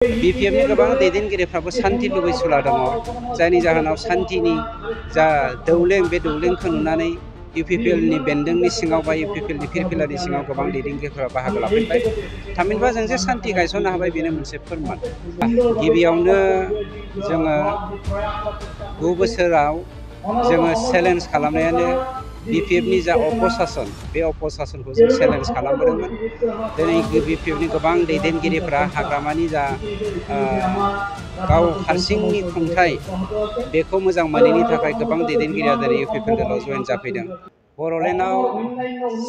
बिपिएफनि गोबां दैदेनगिरिफ्राबो सान्थि लुबैसुला दङ, जायनि जाहोनाव सान्थिनि जा दौलें बे दौलेंखौ नुनानै इउपिपिएलनि बेन्दोंनि सिङाव बा इउपिपिएलनि फिरफिलानि सिङाव गोबां दैदेनगिरिफोरा बाहागो लाफैबाय। थामहिनबा जों जे सान्थि गायसननो हाबाय बेनो मोनसे फोरमान। गिबियावनो जोङो 9 बोसोराव जोङो चेलेन्ज खालामनायानो बिपिएफनि जा अपसासन, बे अपसासनखौ जों चेलेन्ज खालामबोदोंमोन। दिनै बिपिएफनि गोबां दैदेनगिरिफोरा हाग्रामानि जा गाव हारसिंनि खुंथाय बेखौ मोजां मोनैनि थाखाय गोबां दैदेनगिरिया दिनै इउपिपिएल दलाव जयेन जाफैदों। बर'लेण्डआव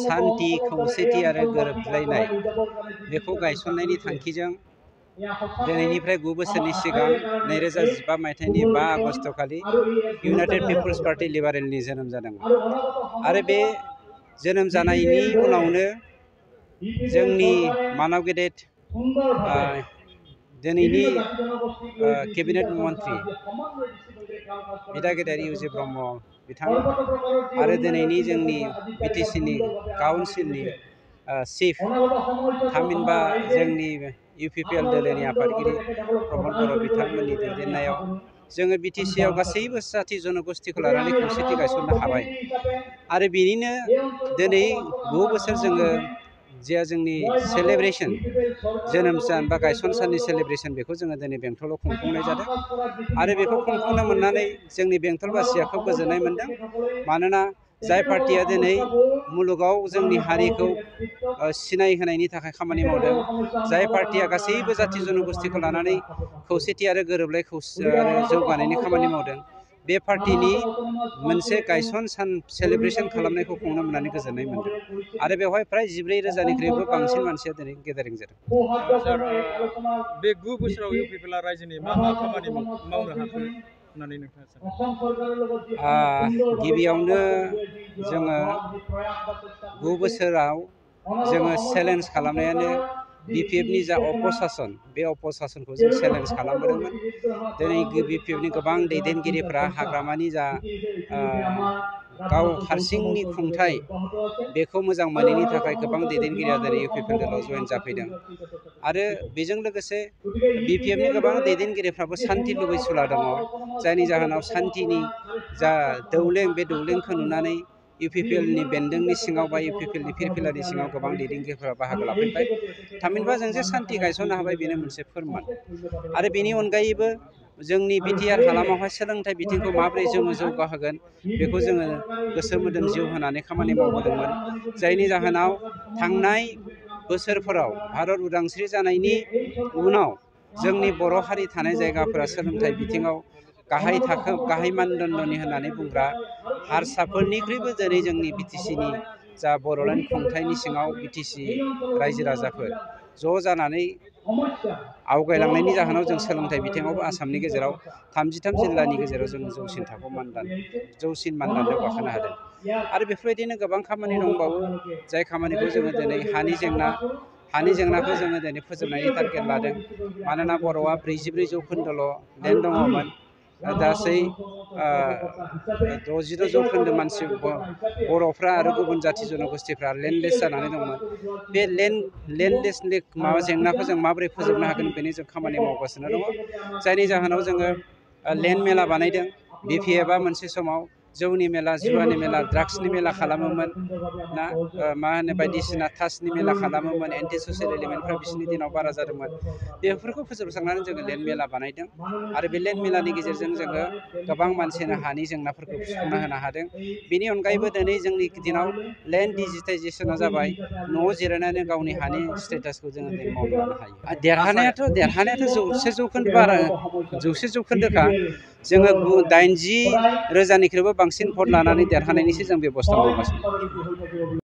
सान्थि, खौसेथि आरो गोरोबलायनाय बेखौ गायसननायनि थांखिजों दिनैनिफ्राय 9 बोसोरनि सिगां 2015 मायथाइनि 5 आगस्तखालि इउनाइटेड पिपल्स पार्टी लिबारेलनि जोनोम जादोंमोन। आरो बे जोनोम जानायनि उनावनो जोंनि मानब गेदेर दिनैनि केबिनेट मन्त्रि बिदा गेदेर इउ.जे. ब्रह्म बिथां आरो दिनैनि जोंनि बिटिसिनि काउन्सिलनि चिफ, थामहिनबा जोंनि इउपिपिएल दोलोनि आफादगिरि प्रमद बर' बिथांमोननि दैदेननायाव जोङो बिटिसिआव गासैबो जाथि जनगोष्ठीखौ लानानै खौसेथि गायसननो हाबाय। आरो बेनिनो दिनै 9 बोसोर जोङो जे जोंनि सेलेब्रेसन, जोनोम सान बा गायसन साननि सेलेब्रेसन, बेखौ जोङो दिनै बेंटलाव खुंफुंनाय जादों। आरो बेखौ खुंफुंनो मोननानै जोंनि बेंटलबासिया खोब गोजोननाय मोनदों। मानोना जाय पार्टिया दिनै मुलुगाव जोंनि हारिखौ सिनाय होनायनि थाखाय खामानि मावदों, जाय पार्टिया गासैबो जाथि जनगोष्ठीखौ लानानै खौसेथि आरो गोरोबलाय आरो जौगानायनि खामानि मावदों, बे पार्टिनि मोनसे गायसन सान सेलेब्रेसन खालामनायखौ खुंनो मोननानै गोजोननाय मोनदों। आरो बेवहाय फ्राय 14,000निख्रुइबो बांसिन मानसिया दिनै गेदारिं जादों। सार, बे 9 बोसोराव इउपिपिएलआ रायजोनि मा खामानि मावनो हाखो होननानै नोंथाङा सानो? गिबियावनो जोङो 9 बोसोराव जोङो चेलेन्ज खालामनायानो बिपिएफनि जा अपसासन, बे अपसासनखौ जों चेलेन्ज खालामबोदोंमोन। दिनै बिपिएफनि गोबां दैदेनगिरिफोरा हाग्रामानि जा गाव हारसिंनि खुंथाय बेखौ मोजां मोनैनि थाखाय गोबां दैदेनगिरिया दिनै इउपिपिएल दलाव जयेन जाफैदों। आरो बेजों लोगोसे बिपिएफनि गोबां दैदेनगिरिफ्राबो सान्थि लुबैसुला दङ, जायनि जाहोनाव सान्थिनि जा दौलें, बे दौलेंखौ नुनानै इउपिपिएलनि बेन्दोंनि सिङाव बा इउपिपिएलनि फिरफिलानि सिङाव गोबां दैदेनगिरिफोरा बाहागो लाफैबाय। थामहिनबा जों जे सान्थि गायसननो हाबाय बेनो मोनसे फोरमान। आरो बेनि अनगायैबो जोंनि बिटिआर हालामावहाय सोलोंथाइ बिथिंखौ माबोरै जोङो जौगाहोगोन बेखौ जोङो गोसो मोदोम जिउ होनानै खामानि मावबोदोंमोन। जायनि जाहोनाव थांनाय बोसोरफोराव भारत उदांस्रि जानायनि उनाव जोंनि बर' हारि थानाय जायगाफोरा सोलोंथाइ बिथिङाव गाहाय थाखो, गाहाय मानदण्डनि होननानै बुंग्रा हारसाफोरनिख्रुइबो दिनै जोंनि बिटिसिनि जा बर'लेण्ड खुंथायनि सिङाव बिटिसि रायजो राजाफोर ज' जानानै आवगायलांनायनि जाहोनाव जों सोलोंथाइ बिथिङावबो आसामनि गेजेराव 33 जिल्लानि गेजेराव जोङो जौसिन थाखोआव जौसिन मानदान्दायाव गाखोनो हादों। आरो बेफोरबायदिनो गोबां खामानि दंबावो, जाय खामानिखौ जोङो दिनै हानि जेंनाखौ जोङो दिनै फोजोबनायनि टारगेट लादों। मानोना बर'आ 44 जौखोन्दोल' लेन्ड दङमोन, गासै 62 जौखोन्दो मानसि बर'फ्रा आरो गुबुन जाथि जनगोष्ठीफ्रा लेन्डलेस जानानै दंमोन। बे लेन्डलेसनि जेंनाखौ जों माबोरै फोजोबनो हागोन बेनि जों खामानि मावगासिनो दङ। जायनि जाहोनाव जोङो लेन्ड मेला बानायदों। बिपिएफआ मोनसे समाव जौनि मेला, जुवानि मेला, ड्राग्सनि मेला खालामोमोन ना, मा होनो बायदिसिना टाचनि मेला खालामोमोन। एन्टि ससियेल एलिमेन्टफ्रा बिसोरनि दिनाव बारा जादोंमोन। बेफोरखौ फोजोबस्रांनानै जोङो लेन्ड मेला बानायदों। आरो बे लेन्ड मेलानि गेजेरजों जोङो गोबां मानसिनो हानि जेंनाफोरखौ सुफुंना होनो हादों। बेनि अनगायैबो दिनै जोंनि दिनाव लेन्ड डिजिटाइजेसना जाबाय, न'आव जिरायनानै गावनि हानि स्टेटासखौ जोङो दिनै मावना लानो हायो। देरहानायाथ' 100 जौखोन्दोखा। जोङो 80,000निख्रुइबो बांसिन भट लानानै देरहानायनिसो जों बेब'स्था मावगासिनो।